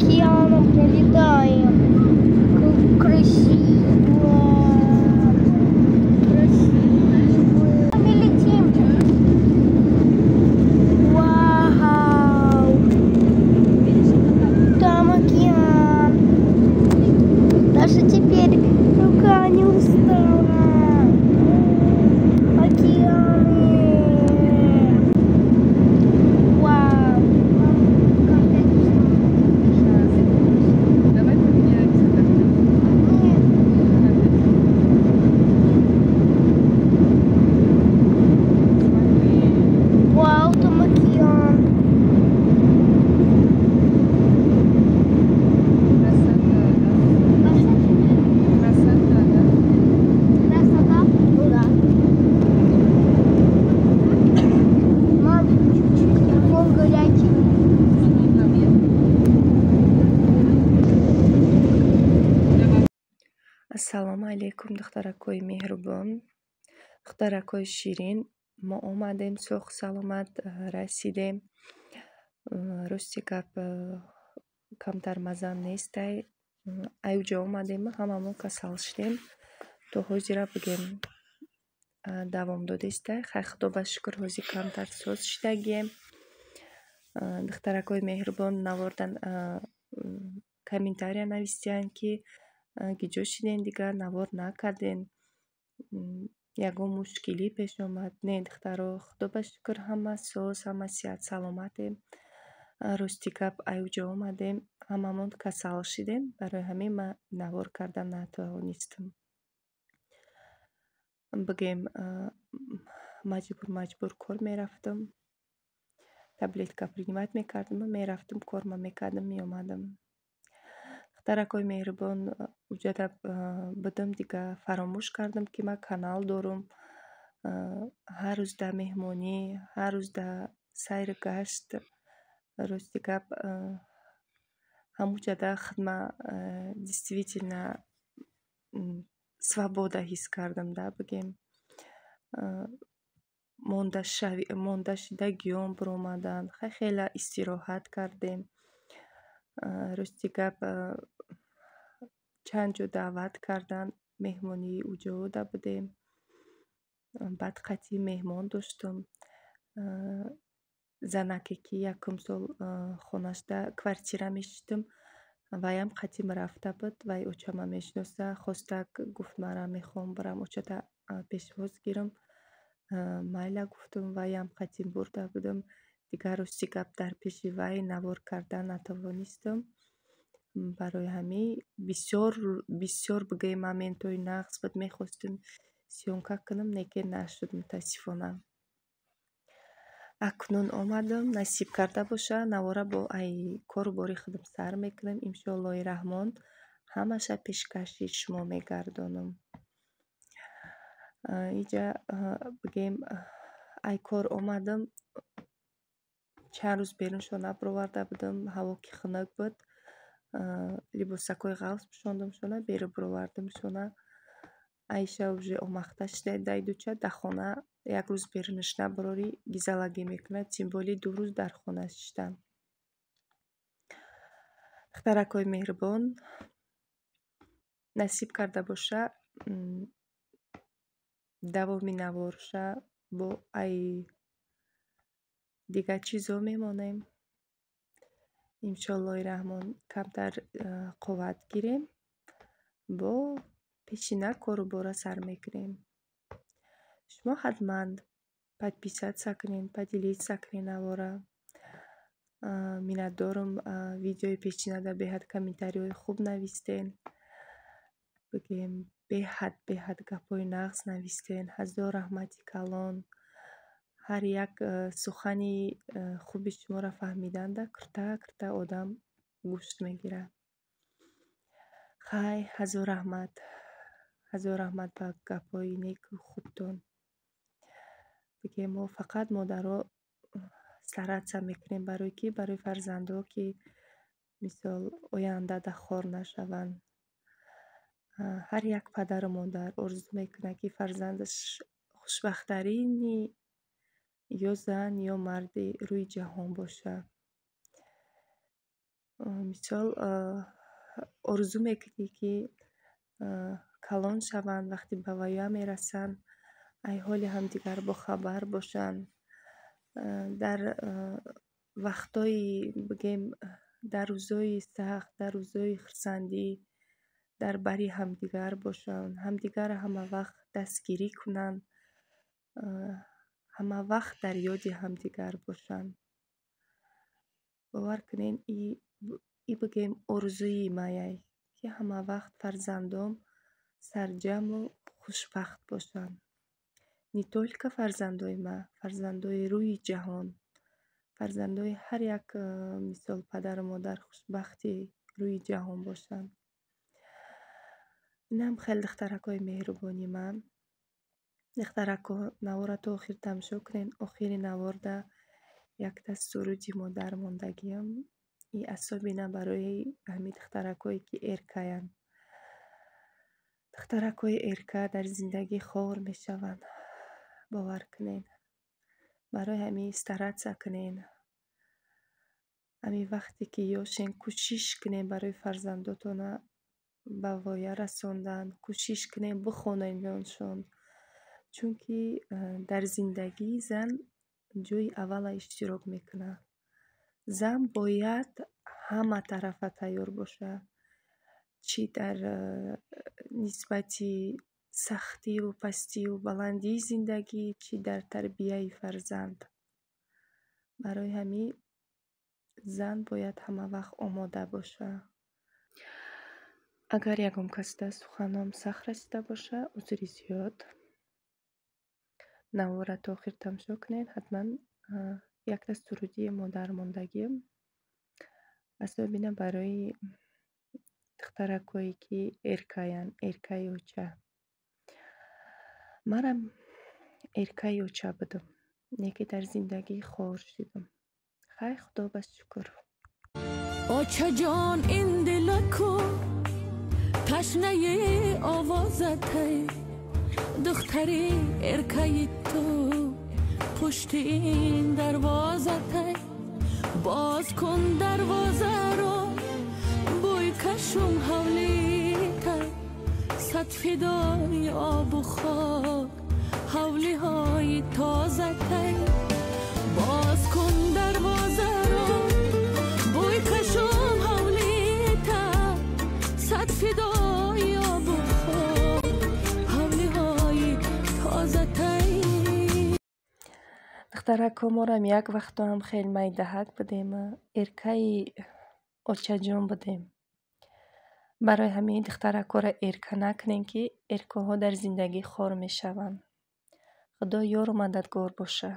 Океаном пролетаем. Как красиво. Красиво. Мы летим. Вау. Там океан. Даже теперь рука не устала. Океаны. Вау. Давай поменяемся тогда. Нет. Смотри. Вау, там океан. Красота, да? Красота, да? Красота? Ну да. Мам, телефон горячий. Ассалому алайкум, духтаракҳои меҳрубон, духтаракҳои ширин. Мо омадем, соғ саломат расидем. Рости гап, камтар мазам нестай. Аюҷа омадем, ҳамамон касал шудем. То ҳозира бигем, давом додестай. Хай, худо ба шукр, ҳозир камтар соз шудагием. Духтаракҳои меҳрубон навордан комментария навистиянд, ки гиҷо шиден, дигар навор накарден, ягон мушкилӣ пеш омад? Не, духтаро, худо ба шукр, ҳама соз, ҳама сиҳат саломатем. Рости гап, аюҷа омадем, ҳамамон касал шидем, барои ҳамин ман навор кардан натавонистам. Бигем, маҷбур маҷбур кор мерафтам, таблетка принимать мекардам, мерафтам, корма мекардам, меомадам. Духтаракҳои меҳрубон, уҷада будам, дигар фаромӯш кардам, ки ман канал дорум. Ҳар рӯз дар меҳмонӣ, ҳар рӯз дар сайру гашт. Рости гап, ҳамуҷада хидма действительно свобода ҳис кардам, да, бигем, монда шида гиён биромадан. Хай, хеле истироҳат кардем. Рости гап, чанд ҷо даъват кардан, меҳмонии уҷода будем. Баъд қатъи меҳмон доштум, занаке, ки якум сол хонашда квартира мешиштум, ваям қатъим рафта буд. Вай очама мешиноса, хоста, гуфт: «Мара мехоҳам бирам очата пешвоз гирам». Майла, гуфтум, ваям қатъим бурда будам. Дигар, рости гап, дар пеши вай навор кардан натавонистам. Барои ҳамин бисёр бисёр, бигӯем, моментҳои нағз буд, мехостем съёмка кунам, лекин нашуд, мутаассифона. Акнун омадам, насиб карда боша, навора бо ай кору бори худам сар мекунам. Иншоаллоҳи раҳмон, ҳамаша пешкаши шумо мегардонам. Иҷа, бигем, ай кор омадам, чанд рӯз беруншон набароварда будам. Ҳаво ки хунук буд, либосакҳои ғафз пӯшондамшона, берун баровардамшона. Аиша уже омахта шуда дайдуча, дар хона як рӯз берунаш набарорӣ, гизалагӣ мекунад, тем более 2 рӯз дар хона шиштан. Духтаракҳои меҳрубон, насиб карда боша, давоми наворша бо ай дигар чизо мемонем. Иншоаллоҳи раҳмон, камтар қувват гирем, бо пешина кору бора сар мекунем. Шумо ҳатман подписаться кунед, поделиться кунед навора. Миннатдорам, видеои пешинада беҳад комментариҳои хуб навистен. Бигем, беҳад беҳад гапҳои нағз навистен. Ҳазор раҳмати калон. Ҳар як сухани хуби шуморо фаҳмиданда кирта кирта одам гӯшт мегирад. Хай, ҳазор раҳмат, ҳазор раҳмат ба гапҳои неку хубтон. Бигем, мо фақат модаро стараться мекунем, барои ки барои фарзандҳо, ки мисол оянда хор нашаванд. Ҳар як падару модар орзу мекунад, ки фарзандаш хушбахттарини ё зан, ё марди рӯи ҷаҳон бошад. Мисол, орзу мекунӣ, ки калон шаванд, вақте ба воя мерасанд, ай ҳоли ҳамдигар бохабар бошанд. Дар вақтҳои, бигем, дар рӯзҳои сахт, дар рӯзҳои хурсандӣ дар бари ҳамдигар бошанд, ҳамдигарро ҳамавақт дастгирӣ кунанд, ҳамавақт дар ёди ҳамдигар бошанд. Бовар кунед, и, бигем, орзуи маяй, ки ҳамавақт фарзандом сарҷамъу хушбахт бошанд. Не только фарзандои ман, фарзандои рӯи ҷаҳон, фарзандои ҳар як, мисол, падару модар хушбахти рӯи ҷаҳон бошанд. Инам хеле, духтаракҳои меҳрубони ман. Духтарако, наворро то охир тамошо кунед. Охири наворда якта суруди модар мондагиам. И особенно барои ҳамин духтаракое, ки эркаянд. Духтаракҳои эрка дар зиндагӣ хор мешаванд. Бовар кунед. Барои ҳамин стараться кунед. Ҳамин вақте ки ёшен, кӯшиш кунед барои фарзандотона ба воя расондан, кӯшиш кунед бихонедоншон. Чунки дар зиндагӣ зан ҷои аввала иштирок мекунад. Зан бояд ҳама тарафа тайёр бошад. Чӣ дар нисбати сахтиву пастиву баландии зиндагӣ, чӣ дар тарбияи фарзанд. Барои ҳамин зан бояд ҳамавақт омода бошад. Агар ягон касда суханам сахт расида бошад, узри зиёд. Наворро то охир тамошо кунед. Ҳатман якта суруди модар мондагиам. Особенно барои духтаракое, ки эркаянд, эркаи оча. Манам эркаи оча будам, не ки дар зиндагӣ хор шудам. Хай, Худо ба шукр. Очаҷон, ин дилаку ташнаи овозатай, духтари эркаи ту пушти ин дарвозатай. Боз кун дарвозаро, бӯй кашум ҳавлита. Сад фидои обу хок ҳавлиҳои тозатай. Боз кун дарвозаро, бӯй кашум ҳавлита. Сад фидои обу хок ҳавлиҳои тозатай. Духтарако, морам як вақтоам хел майдаҳак будем, эркаи очаҷон будем. Барои ҳамин духтаракҳоро эрка накунем, ки эркаҳо дар зиндагӣ хор мешаванд. Худо ёру мададгор бошад.